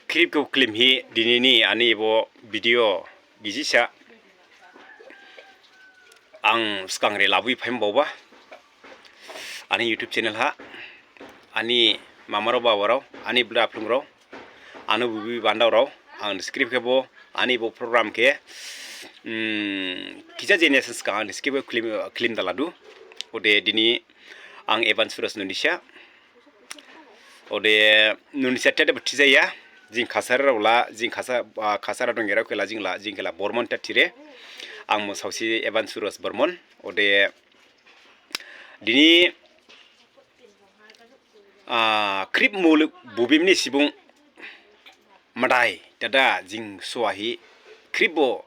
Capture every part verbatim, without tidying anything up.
Khrip khe khlim hi dinini ani bo video gijisa ang sgang re labu phaima baoba ani YouTube channel ha. Ani mamarao babarao, ani bda phlungrao, ani bubi bandaorao, ang script khe bo ani bo program khe, mm, kisa generation sgang ang script khe khlim, khlim daladu. Ode dini ang Evan Suras nunisa. Ode nunisa tede bthijaya. Jing Khasar raola, jing Khasa, ah, Khasar dong era khela jing la, jing khela Bormon ta thire. Ang mo saosi Evan Suras Bormon. Ode dini, ah, khrip muluk bubimni sibung madai dada jing suahi khrip bo,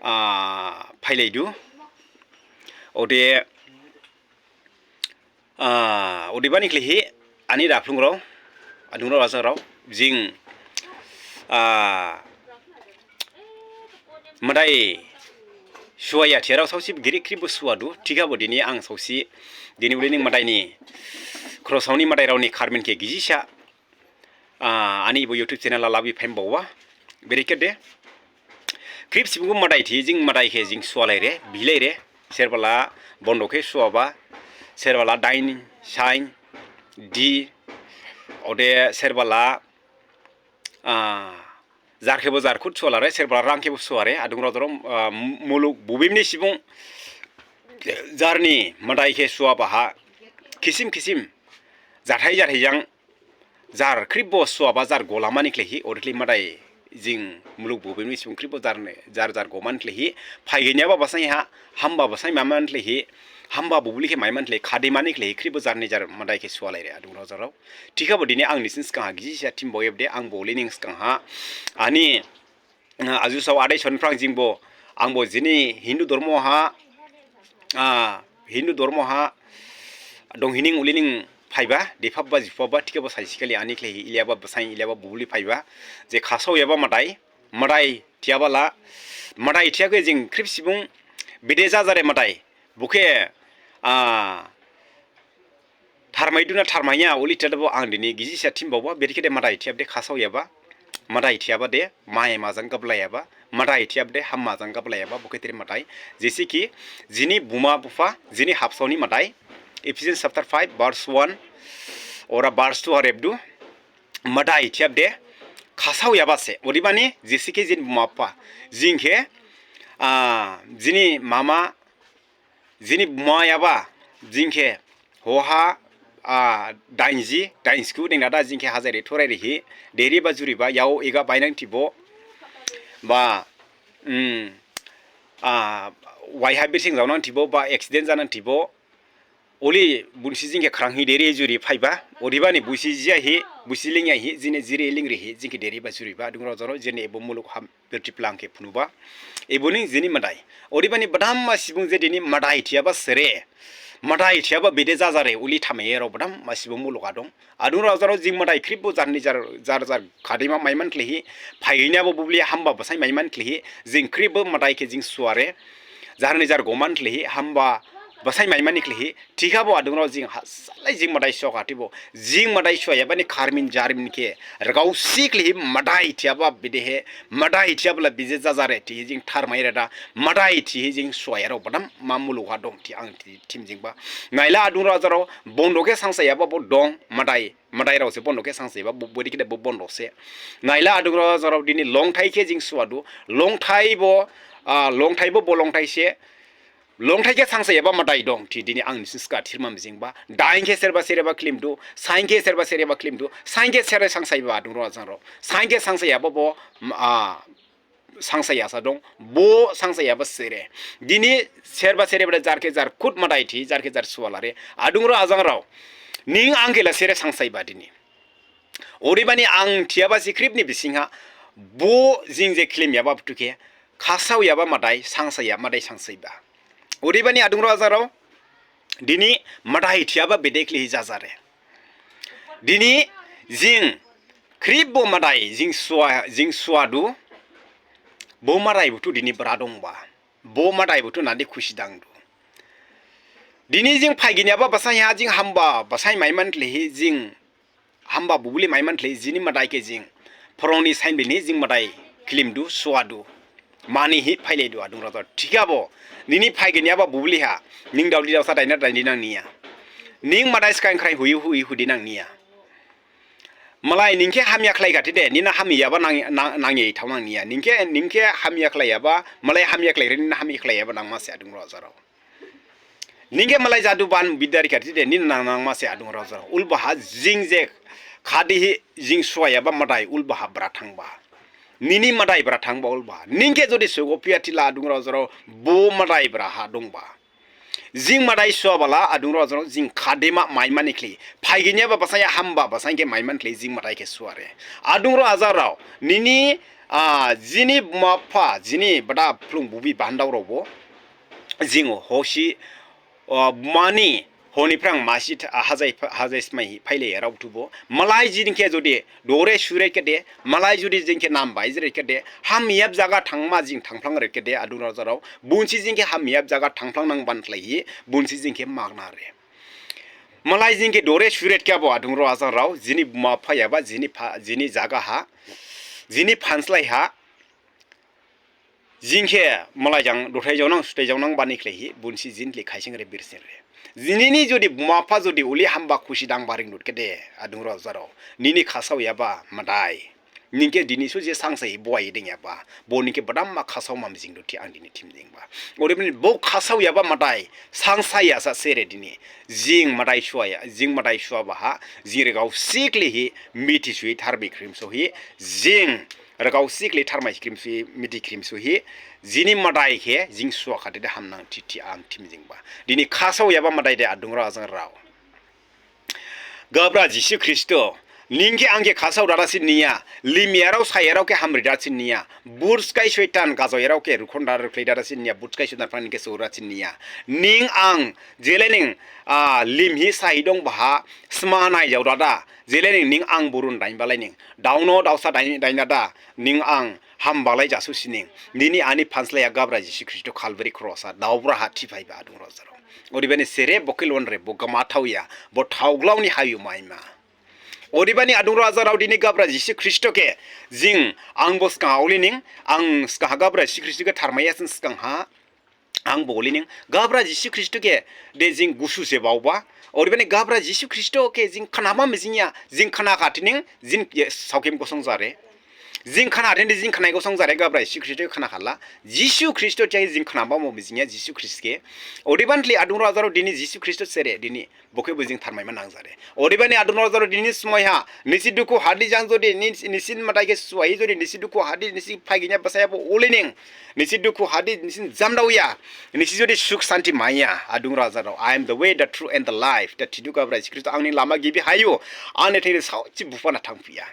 ah, phailaidu. Ode, ah, odebani khlaihi ani daphlungrao, adungrao ajangrao, jing, ah, madai suaya thiyarao saosi giri khrip bo suadu, thikhabo dini ang saosi, dini uli ning madaini, khrosaoni madairaoni kharmin khe gijisa, ah, ani bo YouTube channel ha labu phaima baoba. Beri khe de. Khrip sibung madai thi, jing madai khe jing sualaire, bilaire. Serbala bondo khe suaba, serbala dain, sain, di, ode serbala, ah, jar khe bo jar khut sualare, serbala rang khe bo suare, adungrao ajangrao, ah, muluk bubimni sibung, jarni madai khe suaba ha, kisim kisim, jathai jathai jang, jar khrip bo suaba jar golamani khlaihi, odekhlai madai jing muluk bubimni sibung khrip bo jarne, jar jar gomani khlaihi, phaiginyaba basai ha, hamba basai maimani khlaihi, hamba bubli khe maimani khlaihi, khadimani khlaihi, khrip bo jarni jar madai khe sualaire, adungrao ajangrao. Thikhabo dini ang nisini sgang ha gijisa thim baoyabde, ang bo uli ning sgang ha, ani, ah, aju sao adai sonphrang jingbo, angbo jini Hindu dormo ha, ah, Hindu dormo ha, dong hining uli ning phaiba, dephapba, jiphapba, thikhabo saisi khali ani khlaihi, iliyaba basai, iliyaba bubli phaiba, je khasaoyaba madai, madai thiyabala, madai thiyakhe jing khrip sibung, bede jajare madai, bukhe, ah, tharmaidu na tharmaiya, uli thiyabo ang dini gijisa thim baoba, beri khe de madai thiyabde khasaoyaba, madai thiyaba de, mai majang gablayaba, madai thiyabde ham majang gablayaba, bukhe thiri madai, jesi ki, jini buma bupha, jini habsaoni madai, Ephesians chapter five, verse one, ora verse two ha rebdu, madai thiyabde, khasaoyaba se, odebani, jesi ki jini buma bupha, jing khe, ah, jini mama, jini buma yaba, jing khe, hoha, ah, dainji, dainsiku, deng dada, jing khe hajai ri, thorai rihi, deri ba juri ba, yao ega bainang thibo, ba, mm, ah, waiha birsing jaonang thibo, ba accident janang thibo, uli bonsi jing khe khrang hi deri juri phaiba, odebani bonsi jiya hi, bonsi lingya hi, jini jiri lingri hi, jing khe deri ba juri ba, adungrao ajangrao, jini ebo muluk ham, Birthi phlang khe phunuba. Ebo ning jini madai. Odebani badam ma sibung je dini madai thiyaba sere. Madai thiyaba bede jajare uli thameyarao badam ma sibung muluk ha dong. Adungrao ajangrao jing madai khrip bo jarni jar, jar, jar khadima maimani khlaihi. Phaiginyabo bubli hamba basai maimani khlaihi. Jing khrip bo madai khe jing suare. Jarni jar gomani khlaihi. Hamba basai maimani khlaihi. Thikhabo adungrao jing ha, salai jing madai sokha thibo. Jing madai soyabani kharmin jarmin khe. Ragao siklihi madai thiyaba bidehe. Madai thiyabala bije jajare thihi jing tharmai reda. Madai thihi jing soyarao badam ma muluk ha dong thi ang thi thim jingba. Naila adungrao ajangrao bondo khe sangsayaba bo dong madai. Madairao se bondo khe sangsayaba bo, bo dikide bo bondo se. Naila adungrao ajangrao dini longthai khe jing suadu. Longthai bo, ah, longthai bo bo longthai se. Longthai khe sangsayaba madai dong, thi dini ang nisi ska thirma mijingba. Dain khe serba sereba khlimdu, sain khe serba sereba khlimdu, sain khe sere sangsayaba adungrao ajangrao. Sain khe sangsayaba bo, m-, a, sangsayasa dong, bo sangsayaba sere. Dini serba sereba jar khe jar khut madai thi, jar khe jar sualare. Adungrao ajangrao. Ning ang khe la sere sangsayaba dini. Odebani ang thiyaba si khrip ni bisingha bo jing je khlimyaba buthu khe khasaoyaba madai sangsaya madai sangsaiba. Odebani adungrao ajangrao dini madai thiyaba bede khlihi jajare. Dini jing khrip bo madai jing sua, jing suadu bo madai buthu dini bra dongba. Bo madai buthu nadi khusi dangdu. Dini jing phaiginyaba basaiha jing hamba basai maimani khlaihi jing hamba bubli maimani khlaihi jini madai khe jing phorong ni sainbli ni jing madai khlimdu, suadu, mani hi phailedu adung rajarao. Thikhabo, nini phaiginyaba bubli ha, ning daodi daosa daina daini nang niya. Ning madai sgang khrai huyu huyu hudi nang niya. Malai ning khe hamya khlai kha thide, nina hamyaba nang, nang, nangye thao nang niya. Ning khe, ning khe hamya khlaiyaba, malai hamya khlaire, nina hamya khlaiyaba nangma se adung rajarao. Ning khe malai jadu ban bidari kha thide, nina nang, nangma se adung rajarao. Ulbaha jing je khadi hi jing suayaba madai, ulbaha bra thangba. Nini madai bra thangba ulbaha. Ning khe jodi sogo phiya thila adung rajarao, bo madai bra ha dongba. Jing madai suabala adung rajarao jing khadima maimani khli. Phaiginyaba basaya hamba basai khe maimani khli jing madai khe suare. Adung rajarao, nini, ah, jini buma bupha, jini bada phlung bubi bahandao raobo. Jing hosi, ah, mani, honi phrang masi tha-, hajai pha-, hajai smai phaile rao thubo. Malai jini khe jodi dore sure khede, malai jodi jing khe nam bai jire khede, hamyab jaga thangma jing thangphlang re khede, adung rajarao, bunsi jing khe hamyab jaga thangphlang nang ban khlaihi, bunsi jing khe magna re. Malai jing khe dore sure khabo adung rajarao, jini buma bupha yaba, jini pha-, jini jaga ha, jini phanslai ha, jing khe malai jang dothai jaonang, suthai jaonang bani khlaihi, bunsi jini khlai khaising re birsin re. Jinini jodi buma bupha jodi uli hamba khusi dang baring dut khede, adung rajarao. Nini khasaoyaba madai. Ning khe dini su je sangsai buai dengyaba. Bo ning khe badam ma khasao mam jing dut thi ang dini thim jingba. Odebani bo khasaoyaba madai, sangsaya sa sere dini. Jing madai suaya, jing madai suaba ha, jing regao sikli hi, mithi sui tharbi khrim so hi, jing Ragao sikli tharmai krimsi, mithi krimsi hi, jini madai khe, jing suakha de ham nang thi thi ang thim jingba. Dini khasaoyaba madai de adung rajarao. Gabra Jisu Khristo, ning khe ang khe khasao dada sin niya, limyarao sayarao khe hamri dada sin niya, burskai soitan gajaoyarao khe rukhon dada rukhlai dada sin niya, burskai soitan phrang ning khe sura sin niya. Ning ang, jele ning, ah, lim hi sahi dongbaha, sma nai jao dada, jele ning ning ang burun dainbalai ning. Daono daosa dain-, dainada, ning ang hambalai jasu sining. Nini ani phanslaya Gabra Jisu Khristo Calvary cross ha, daobra ha thiphaiba adung rajarao. Odebani sere bo khe lonre, bo gama thaoya, bo thaoglao ni hayu maima. Odebani adung rajarao dini Gabra Jisu Khristo khe, jing ang bo sgang ha uli ning, ang sgang ha Gabra Jisu Khristo khe tharmaiya sin sgang ha, Ang bo uli ning, Gabra Jisu Khristo khe de jing gusu se baoba. Odebani Gabra Jisu Khristo khe jing khnama mijingya, jing khna kha thining, jing ye saokhim gosong jare. Jing khna thinde jing khnai gosong jare Gabra Jisu Khristo khe khna khala. Jisu Khristo thiya jing khnaba mo mijingya Jisu Khristo khe. Odebani thli adung rajarao dini Jisu Khristo sere dini. Bo khe bo jing tharmaima nangjare. Odebani adung rajarao dini smai ha, nisi dukhu hadi jang jodi, nis-, nisin madai khe suai jodi, nisi dukhu hadi, nisi phaiginya basaya bo uli ning. Nisi dukhu hadi, nisin jamdaoya. Nisi jodi suk santi maiya, adung rajarao. I am the way, the truth, and the life. Da thidu Gabra Jisu Khristo, ang ning lama gibi hayu. Ang ne thengri saosi buphana thangphiya.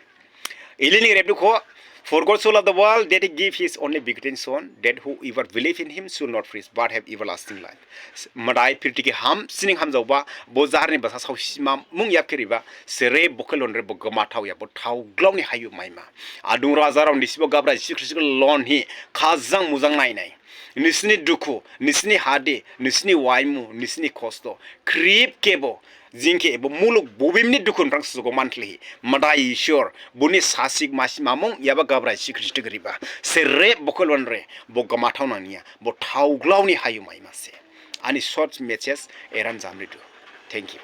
Ili ning rebdu kho, "For God so loved the world that he gave his only begotten Son, that whoever believe in him should not perish but have everlasting life." Madai phirthi khe hamsining hamjaoba, bo jarni basa saosima mung yap khe riba, sere bo khe lonre bo gama thaoya, bo thaoglao ni hayu maima. Adung rajarao nisibo Gabra Jisu Khristo khe lon hi, khajang mujang nainai. Nisini dukhu, nisini hadi, nisini waimu, nisini khosto. Khrip khebo, jing khe bo muluk bubim ni dukhu ni phrang sugo mantlihi. Madai Ishwar, boni sasik masi mamung yaba Gabra Jisu Khristo khe riba. Sere bo khe lonre, bo gama thao nangya, bo thaoglao ni hayu maima se. Ani short message eran jamridu. Thank you.